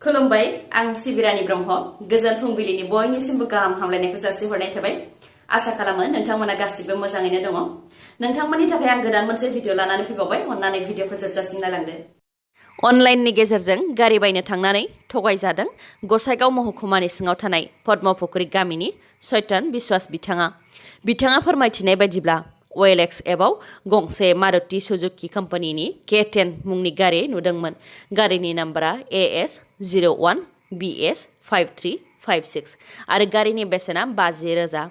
खुलुमबाय आं सिबिरानि ब्रह्म गोजोन फुंबिलिनि बयनिसिमबो गाहाम हामलायनायखौ जासिहरनाय थाबाय आसा खालामो नोंथांमोना गासिबो मोजाङैनो दङ नोंथांमोननि थाखाय आं गोदान मोनसे भिडिअ लानानै फैबावबाय अन्नानै भिडिअखौ जोबजासिम नायलांदो अनलाइननि गेजेरजों गारि बायनो थांनानै थगायजादों गसाइगाव महकुमानि सिङाव थानाय पद्मपुख्रि गामिनि सैतान बिश्वास बिथाङा फोरमायथिनाय बायदिब्ला OLX एबाव गंसे मारुति सुजुकी कम्पानीनि K10 मुंनि गारि नुदोंमोन गारिनि नाम्बारा AS01BS5356 आरो गारिनि बेसेना 50,000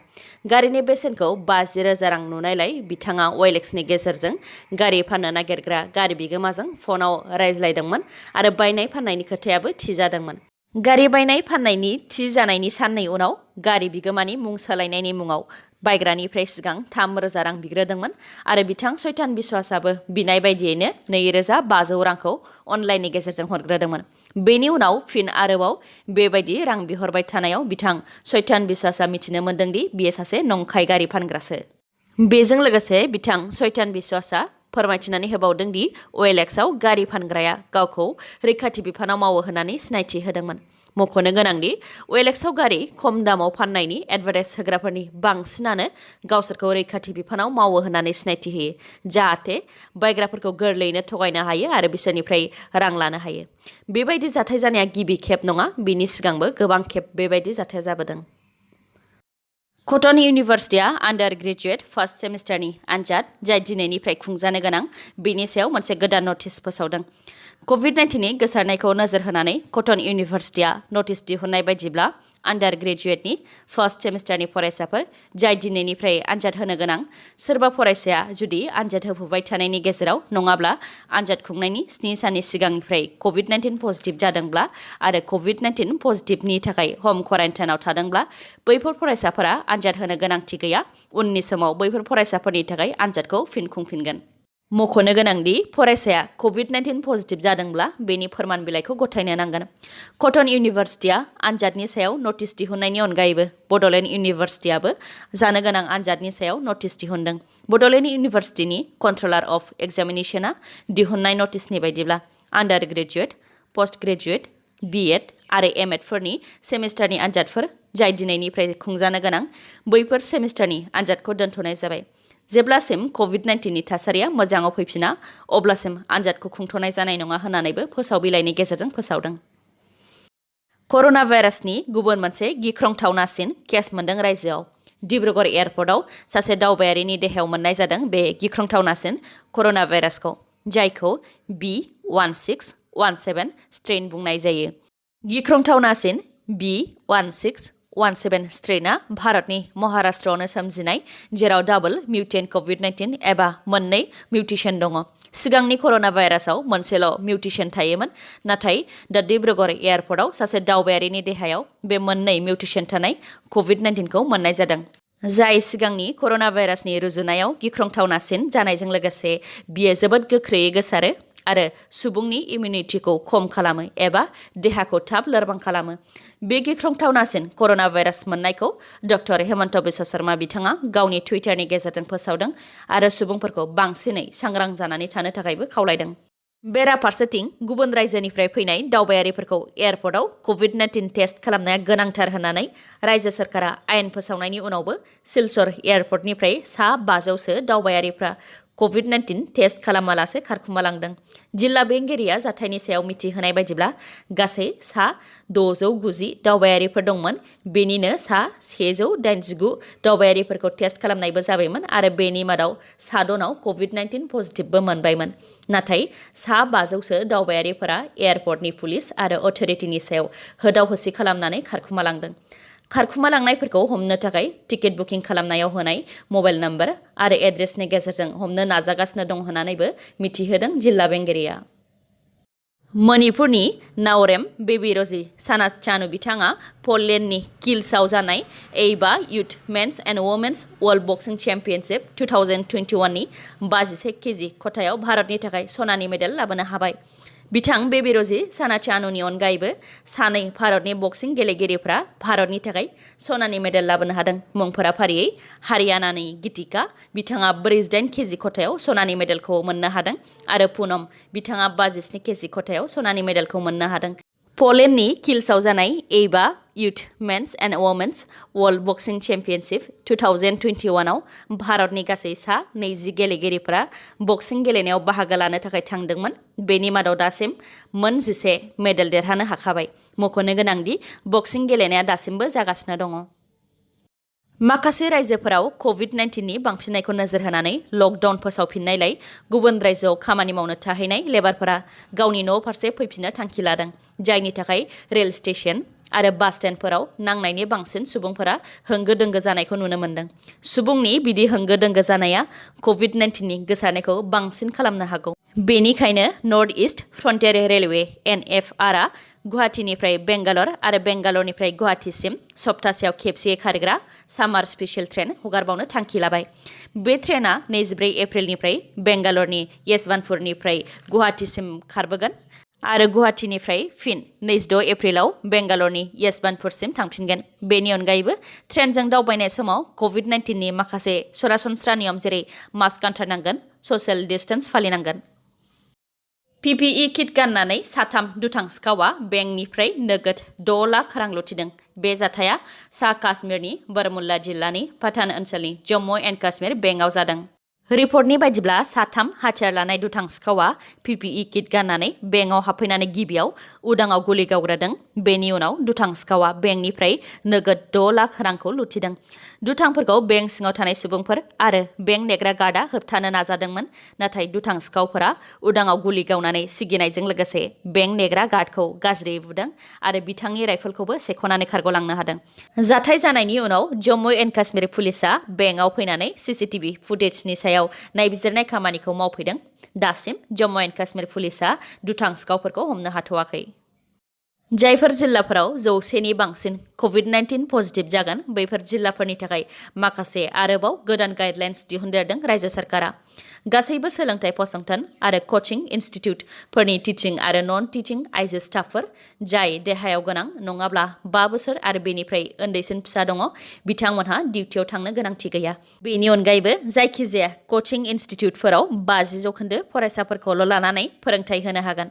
गारिनि बेसेनखौ 50,000 रां नुनायलाय बिथाङा OLXनि गेजेरजों गारि फाननो नागिरग्रा गारि बिगोमाजों फनाव रायज्लायदोंमोन आरो बायनाय फाननायनि खोथायाबो थि जादोंमोन गारि बायनाय फाननायनि थि जानायनि साननै उनाव गारि बिगोमानि मुं सोलायनायनि मुङाव बायग्रानिफ्राय सिगां 3,000 रां बिग्रोदोंमोन आरो बिथां सैतान बिश्वासाबो बिनाय बायदियैनो 2,500 रांखौ अनलाइननि गेजेरजों हरग्रोदोंमोन बेनि उनाव फिन आरोबाव बेबायदि रां बिहरबाय थानायाव बिथां सैतान बिश्वासा मिथिनो मोन्दोंदि बियो सासे नंखाय गारि फानग्रासो बेजों लोगोसे बिथां सैतान बिश्वासा फोरमायथिनानै होबावदोंदि OLXआव गारि फानग्राया गावखौ रैखाथि बिफानाव मावो होननानै सिनायथि होदोंमोन मख'नो गोनांदि OLXआव गारि खम दामाव फाननायनि एडभार्टाइज होग्राफोरनि बांसिनानो गावसोरखौ रैखाथि बिफानाव मावो होननानै सिनायथि होयो जाहाथे बायग्राफोरखौ गोरलैयैनो थगायनो हायो आरो बिसोरनिफ्राय रां लानो हायो बेबायदि जाथाय जानाया गिबि खेब नङा बिनि सिगांबो गोबां खेब बेबायदि जाथाया जाबोदों कटन इउनिभार्सिटिया आन्डार ग्रेजुएट फार्स्ट सेमिस्टारनि आनजाद जाय दिनैनिफ्राय खुंजानो गोनां बेनि सायाव मोनसे गोदान नटिस फोसावदों COVID-19नि गोसारनायखौ नोजोर होनानै कटन इउनिभार्सिटिया नटिस दिहुननाय बायदिब्ला आन्डार ग्रेजुएटनि फार्स्ट सेमिस्टारनि फरायसाफोर जाय दिनैनिफ्राय आनजाद होनो गोनां सोरबा फरायसाया जुदि आनजाद होफुबाय थानायनि गेजेराव नङाब्ला आनजाद खुंनायनि 7 साननि सिगांनिफ्राय COVID-19 पजिटिभ जादोंब्ला आरो COVID-19 पजिटिभनि थाखाय हम क्वारेन्टाइनआव थादोंब्ला बैफोर फरायसाफोरा आनजाद होनो गोनांथि गैया उननि समाव बैफोर फरायसाफोरनि थाखाय आनजादखौ फिन खुंफिनगोन मख'नो गोनांदि फरायसाया COVID-19 पजिटिभ जादोंब्ला बेनि फोरमान बिलाइखौ गथायनो नांगोन कटन इउनिभार्सिटिया आनजादनि सायाव नटिस दिहुननायनि अनगायैबो बड'लेण्ड इउनिभार्सिटियाबो जानो गोनां आनजादनि सायाव नटिस दिहुनदों बड'लेण्ड इउनिभार्सिटिनि कन्ट्रलार अफ एग्जामिनेशना दिहुननाय नटिसनि बायदिब्ला आन्डार ग्रेजुएट पोस्ट ग्रेजुएट BEd आरो MEd फोरनि सेमिस्टारनि आनजादफोर जाय दिनैनिफ्राय खुंजानो गोनां बैफोर सेमिस्टारनि आनजादखौ दोनथ'नाय जाबाय जेब्लासिम COVID-19नि थासारिया मोजाङाव फैफिना अब्लासिम आनजादखौ खुंथ'नाय जानाय नङा होननानैबो फोसाव बिलाइनि गेजेरजों फोसावदों कर'ना भाइरासनि गुबुन मोनसे गिख्रंथावनासिन केस मोनदों रायजोआव डिब्रुगड़ एयारपर्टआव सासे दावबायारिनि देहायाव मोननाय जादों बे गिख्रंथावनासिन कर'ना भाइरासखौ जायखौ B1617 स्ट्रेन बुंनाय जायो गिख्रंथावनासिन B1617 स्ट्रेना भारतनि महाराष्ट्रआवनो सोमजिनाय जेराव डाबल मिउटेन्ट COVID-19 एबा मोननै मिउटेसन दङ सिगांनि कर'ना भाइरासआव मोनसेल' मिउटेसन थायोमोन नाथाय दा डिब्रुगड़ एयारपर्टआव सासे दावबायारिनि देहायाव बे मोननै मिउटेसन थानाय COVID-19खौ मोननाय जादों जाय सिगांनि कर'ना भाइरासनि रुजुनायाव गिख्रंथावनासिन जानायजों लोगोसे बियो जोबोद गोख्रैयै गोसारो आरो सुबुंनि इमिउनिटिखौ खम खालामो एबा देहाखौ थाब लोरबां खालामो बे गिख्रंथावनासिन कर'ना भाइरास मोननायखौ डक्टर हेमन्त बिश्व शर्मा बिथाङा गावनि टुइटारनि गेजेरजों फोसावदों आरो सुबुंफोरखौ बांसिनै सांग्रां जानानै थानो थाखायबो खावलायदों बेराफारसेथिं गुबुन रायजोनिफ्राय फैनाय दावबायारिफोरखौ एयारपर्टआव COVID-19 टेस्ट खालामनाया गोनांथार होननानै रायजो सोरखारा आयेन फोसावनायनि उनावबो सिलचर एयारपर्टनिफ्राय 500सो दावबायारिफ्रा COVID-19 टेस्ट खालामालासे खारखुमालांदों जिल्ला बेंगिरिया जाथायनि सायाव मिथिहोनाय बायदिब्ला गासै 690 दावबायारिफोर दंमोन बेनिनो 189 दावबायारिफोरखौ टेस्ट खालामनायबो जाबायमोन आरो बेनि मादाव 6 COVID-19 पजिटिभबो मोनबायमोन नाथाय 500सो दावबायारिफोरा एयारपर्टनि पुलिस आरो अथ'रिटिनि सायाव होदाव होसि खालामनानै खारखुमालांनायफोरखौ हमनो थाखाय टिकेट बुकिं खालामनायाव होनाय मबाइल नम्बर आरो एड्रेसनि गेजेरजों हमनो नाजागासिनो दं होननानैबो मिथिहोदों जिल्ला बेंगिरिया मणिपुरनि नावरेम बेबी र'जी सानाचानु बिथाङा पोलेन्डनि किल्सआव जानाय एबा youth men's and women's world boxing championship 2021नि 56 केजि खथायाव भारतनि थाखाय सनानि मेडेल लाबोनो हाबाय बिथां बेबी र'जी सानाचानुनि अनगायैबो सानै भारतनि बक्सिं गेलेगिरिफ्रा भारतनि थाखाय सनानि मेडेल लाबोनो हादों मुंफोरा फारियै हारियानानि गीतिका बिथाङा 48 केजि खथायाव सनानि मेडेलखौ मोननो हादों आरो पुनम बिथाङा 57 केजि खथायाव सनानि मेडेलखौ मोननो हादों पोलेन्डनि किल्सआव जानाय एबा youth men's and women's world boxing championship 2021 आव भारतनि गासै सा 20 गेलेगिरिफोरा बक्सिं गेलेनायाव बाहागो लानो थाखाय थांदोंमोन। बेनि मादाव दासिम मोन 11 मेडेल देरहानो हाखाबाय। मख'नो गोनांदि बक्सिं गेलेनाया दासिमबो जागासिनो दङ। माखासे रायजोफोराव COVID-19 नि बांफिननायखौ नोजोर होनानै लकडाउन फोसावफिननायलाय गुबुन रायजोआव खामानि मावनो थाहैनाय लेबारफोरा गावनि न' फारसे फैफिननो थांखि लादों, जायनि थाखाय रेल स्टेशन आरो बास स्टेन्डफोराव नांनायनि बांसिन सुबुंफोरा होंगो दोंगो जानायखौ नुनो मोन्दों। सुबुंनि बिदि होंगो दोंगो जानाया COVID-19 नि गोसारनायखौ बांसिन खालामनो हागौ। बेनिखायनो north east frontier railway (NFR) आ गुवाहाटीनिफ्राय बेंगालर आरो बेंगालरनिफ्राय गुवाहाटीसिम सप्तासेयाव खेबसे खारग्रा सामार स्पेशल ट्रेन हगारबावनो थांखि लाबाय। बे ट्रेनआ 24 एप्रिलनिफ्राय बेंगालरनि येसभान्तपुरनिफ्राय गुवाहाटीसिम खारबोगोन आरो गुवाहाटीनिफ्राय फिन 26 एप्रिलाव बेंगालरनि येसभान्तपुरसिम थांफिनगोन। बेनि अनगायैबो ट्रेनजों दावबायनाय समाव COVID-19 नि माखासे सरासनस्रा नियम जेरै मास्क गानथारनांगोन, स'सियेल डिस्टेन्स फालिनांगोन। PPE किट गाननानै साथाम दुथां सिखावआ बेंकनिफ्राय नोगोद 6 लाख रां लुथिदों। बे जाथाया सा काश्मीरनि बारामुल्ला जिल्लानि पाठान ओनसोलनि जम्मु एन्ड काश्मीर बेंकआव जादों। रिपर्टनि बायदिब्ला साथाम हाथियार लानाय दुथां सिखावआ PPE किट गाननानै बेंकआव हाबफैनानै गिबियाव उदाङाव गुलि गावग्रोदों। बेनि उनाव दुथां सिखावआ बेंकनिफ्राय नोगोद 6 लाख रांखौ लुथिदों। दुथांफोरखौ बेंक सिङाव थानाय सुबुंफोर आरो बेंक नेग्रा गार्डआ होबथानो नाजादोंमोन, नाथाय दुथां सिखावफोरा उदाङाव गुलि गावनानै सिगिनायजों लोगोसे बेंक नेग्रा गार्डखौ गाज्रियै बुदों आरो बिथांनि राइफलखौबो सेख'नानै खारग'लांनो हादों। जाथाय जानायनि उनाव जम्मु एन्ड काश्मीर पुलिसआ बेंकआव फैनानै CCTV फुटेजनि सायाव नायबिजिरनाय खामानिखौ मावफैदों। दासिम जम्मु एन्ड काश्मीर पुलिसआ दुथां सिखावफोरखौ हमनो हाथ'वाखै। जायफोर जिल्लाफोराव 100 नि बांसिन COVID-19 पजिटिभ जागोन, बैफोर जिल्लाफोरनि थाखाय माखासे आरोबाव गोदान गाइडलाइन्स दिहुनदेरदों रायजो सरकारा। गासैबो सोलोंथाइ फसंथान आरो कचिं इनस्टिट्युटफोरनि टिचिं आरो नन टिचिं आइजो स्टाफफोर जाय देहायाव गोनां नङाब्ला 5 बोसोर आरो बेनिफ्राय उन्दैसिन फिसा दङ, बिथांमोनहा डिउटियाव थांनो गोनांथि गैया। बेनि अनगायैबो जायखिजाया कचिं इनस्टिट्युटफोराव 50% फरायसाफोरखौल' लानानै फोरोंथाय होनो हागोन।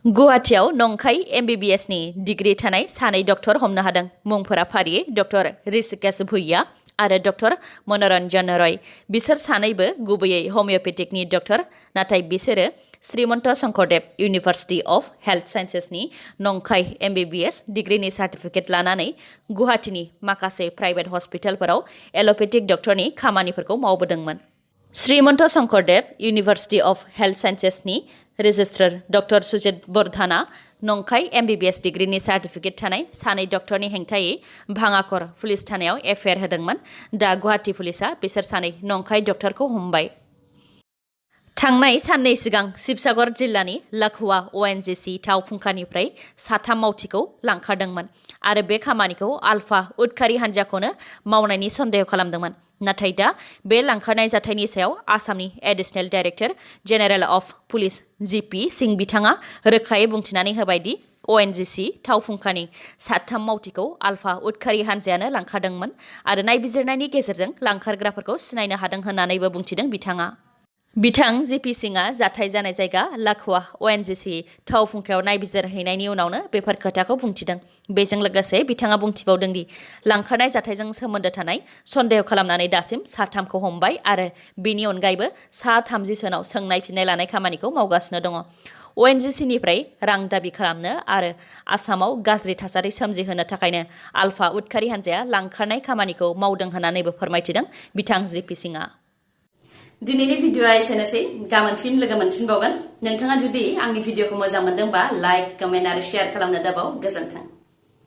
गुवाहाटीआव नंखाय MBBS नि डिग्री थानाय 2 डक्टर हमनो हादों। मुंफोरा फारियै डक्टर ऋषिकेश भुइया आरो डक्टर मनोरन्जन रय। बिसोर सानैबो गुबैयै हमिय'पेथिकनि डक्टर, नाथाय बिसोरो श्रीमन्त शंकरदेव इउनिभार्सिटि अफ हेल्थ साइन्सेसनि नंखाय MBBS डिग्रीनि सार्टिफिकेट लानानै गुवाहाटीनि माखासे प्राइभेट हस्पिटालफोराव एल'पेथिक डक्टरनि खामानिफोरखौ मावबोदोंमोन। Srimanta Sankardev university of health साइन्सेसनि रेजिस्ट्रार डक्टर सुजित बर्धाना नंखाय MBBS डिग्रीनि सार्टिफिकेट थानाय 2 डक्टरनि हेंथायै भाङाखर पुलिस थानायाव FIR होदोंमोन। दा गुवाहाटी पुलिसआ बिसोर 2 नंखाय डक्टरखौ हमबाय। थांनाय साननै सिगां शिबसागर जिल्लानि लाखुवा ONGC थाव फुंखानिफ्राय 3 मावथिखौ लांखारदोंमोन आरो बे खामानिखौ आलफा उदखारि हान्जाखौनो मावनायनि सन्देह खालामदोंमोन। नाथाय दा बे लांखारनाय जाथायनि सायाव आसामनि additional director general of police GP Singh बिथाङा रोखायै बुंथिनानै होबाय दि ONGC थाव फुंखानि 3 मावथिखौ आलफा उदखारि हान्जायानो लांखारदोंमोन आरो नायबिजिरनायनि गेजेरजों लांखारग्राफोरखौ सिनायनो हादों होननानैबो बुंथिदों बिथाङा। बिथां GP सिंहआ जाथाय जानाय जायगा लाखुवा ONGC थाव फुंखायाव नायबिजिरहैनायनि उनावनो बेफोर खोथाखौ बुंथिदों। बेजों लोगोसे बिथाङा बुंथिबावदों दि लांखारनाय जाथायजों सोमोन्दो थानाय सन्देह खालामनानै दासिम 3खौ हमबाय आरो बेनि अनगायैबो 30 सोनाव सोंनाय फिननाय लानाय खामानिखौ मावगासिनो दङ। ONGC निफ्राय रां दाबि खालामनो आरो आसामाव गाज्रि थासारि सोमजिहोनो थाखायनो आलफा उदखारि हान्जाया लांखारनाय खामानिखौ मावदों होननानैबो फोरमायथिदों बिथां GP सिंहआ। दिनैनि भिडिअ'आ एसेनोसै। गाबोन फिन लोगो मोनफिनबावगोन। नोंथाङा जुदि आंनि भिडिअ'खौ मोजां मोनदोंबा लाइक, कमेन्ट आरो शेयार खालामनो दाबाव। गोजोन्थों।